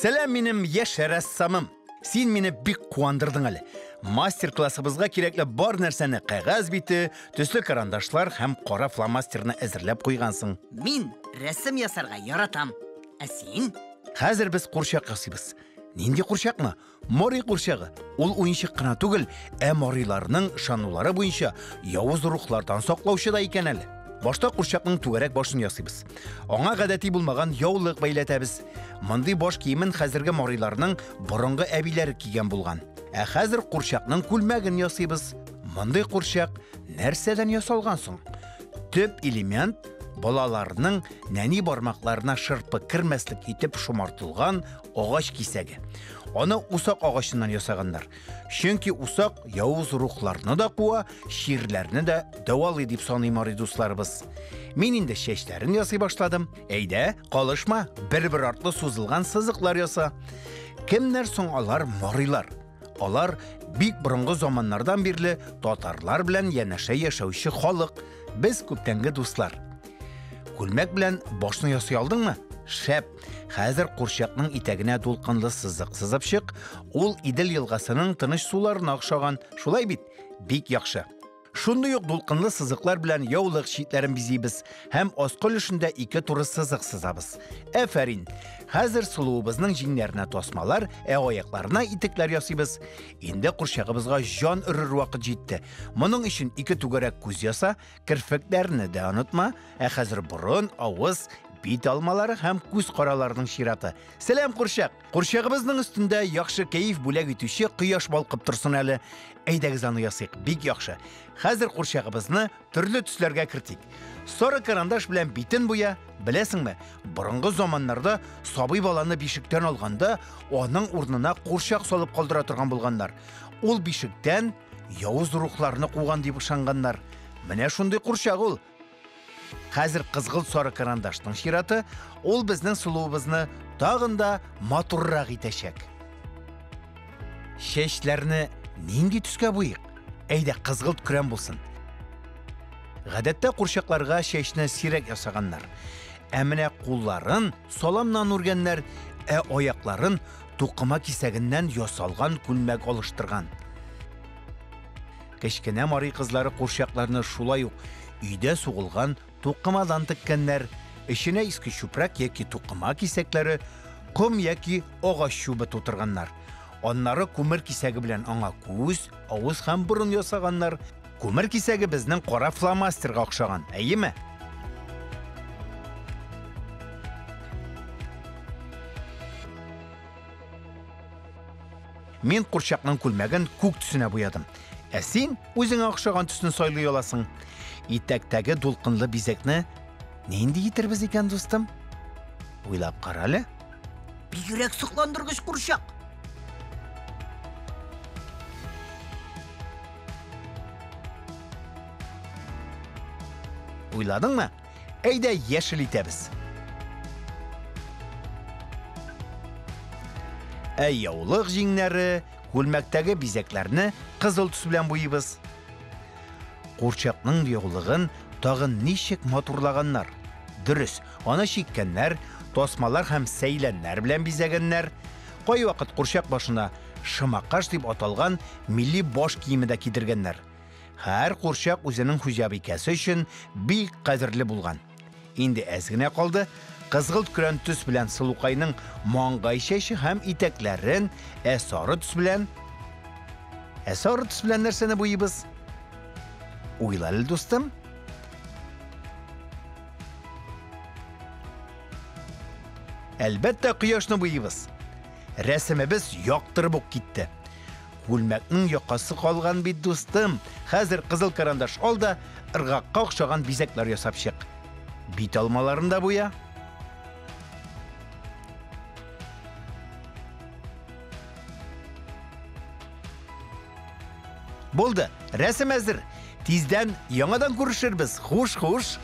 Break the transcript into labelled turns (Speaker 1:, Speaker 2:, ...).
Speaker 1: Сәлам, минем яшь рәссамым! Син мине бик куандырдың әле. Мастер-классыбызга кирәкле бар нәрсәне кәгазь бите, төсле карандашлар һәм кара фломастерны әзерләп куйгансың.
Speaker 2: Мин рәсем ясарга яратам. Ә син?
Speaker 1: Хәзер без курчак ясыйбыз. Нинди курчакмы? Мари курчагы. Ул уенчык кына түгел, ә мариларның ышанулары буенча явыз рухлардан саклаучы да икән әле. Башта курчакның түгәрәк башын ясыйбыз. Аңа гадәти булмаган яулык бәйләтәбез. Мондый баш киемен хәзерге мариларның борынгы әбиләре кигән булган. Ә хәзер курчакның күлмәген ясыйбыз. Мондый курчак нәрсәдән ясалган соң? Төп элемент балаларның нәни бармакларына шырпы кермәслек итеп шомартылган агач кисәге. Аны усак агачыннан ясаганнар. Чөнки усак явыз рухларны да куа, чирләрне дә дәвалый дип саный мари дусларыбыз. Мин инде чәчләрен ясый башладым. Әйдә, калышма, бер-бер артлы сузылган сызыклар яса. Кемнәр соң алар марилар? Алар бик борынгы заманнардан бирле татарлар белән янәшә яшәүче халык. Без күптәнге дуслар. Күлмәк белән башны ясый алдыңмы? Шәп! Хәзер курчакның итәгенә дулкынлы сызык сызып чык. Ул Идел елгасының тыныч суларына охшаган. Шулай бит? Бик яхшы. Шундый ук дулкынлы сызыклар белән яулык читләрен бизибез һәм аскы өлешендә ике туры сызык сызабыз. Әфәрин! Хәзер сылуыбызның җиңнәренә тасмалар, ә аякларына итекләр ясыйбыз. Инде курчагыбызга җан өрер вакыт җитте. Моның өчен ике түгәрәк күз яса, керфекләрне дә онытма. Ә хәзер борын, авыз, бит алмалары һәм күз караларының чираты. Сәлам, курчак! Курчагыбызның өстендә яхшы кәеф бүләк итүче кояш балкып торсын әле. Әйдәгез аны ясыйк, бик яхшы. Хәзер курчагыбызны төрле төсләргә кертик. Сары карандаш белән битен буя, беләсеңме, борынгы заманнарда сабый баланы бишектән алганда, аның урынына курчак салып калдыра торган булганнар. Ул бишектән явыз рухларны куган дип ышанганнар. Менә шундый курчак ул. Хәзер кызгылт сары карандашның чираты, ул безнең сылуыбызны тагын да матуррак итәчәк. Чәчләрне нинди төскә буйыйк? Әйдә, кызгылт көрән булсын. Гадәттә курчакларга чәчне сирәк ясаганнар. Ә менә кулларын саламнан үргәннәр, ә аякларын тукыма кисәгеннән ясалган күлмәк алыштырган. Кечкенә мари кызлары курчакларны шулай ук өйдә сугылган тукымадан теккәннәр, эченә иске чүпрәк яки тукыма кисәкләре, ком яки агач чүбе тутырганнар. Аннары күмер кисәге белән аңа күз, авыз һәм борын ясаганнар. Күмер кисәге безнең кара фломастерга охшаган, әйеме? Мин курчакның күлмәген күк төсенә буядым. Ә син үзеңә охшаган төсне сайлый аласың. Итәктәге дулкынлы бизәкне нинди итербез икән, дустым? Уйлап кара әле.
Speaker 2: Бигрәк сокландыргыч курчак.
Speaker 1: Уйладыңмы? Әйдә, яшел итәбез. Ә яулык җиңнәре, күлмәктәге бизәкләрне кызыл төс белән буйыбыз. Курчакның яулыгын тагын ничек матурлаганнар. Дөрес, аны чиккәннәр, тасмалар һәм сәйләннәр белән бизәгәннәр. Кайвакыт курчак башына шымакаш дип аталган милли баш киеме дә кидергәннәр. Һәр курчак үзенең хуҗабикәсе өчен бик кадерле булган. Инде әз генә калды, кызгылт көрән төс белән сылукайның маңгай чәче һәм итәкләрен, ә сары төс белән... Ә сары төс белән нәрсәне буйыбыз? Уйла әле, дустым. Әлбәттә, кояшны буйыбыз. Рәсемебез яктырып ук китте. Күлмәкнең якасы калган бит, дустым. Хәзер кызыл карандаш ал да, ыргакка охшаган бизәкләр ясап чык. Бит алмаларын да буя. Булды, рәсем әзер. Тиздән яңадан күрешербез. Хуш, хуш.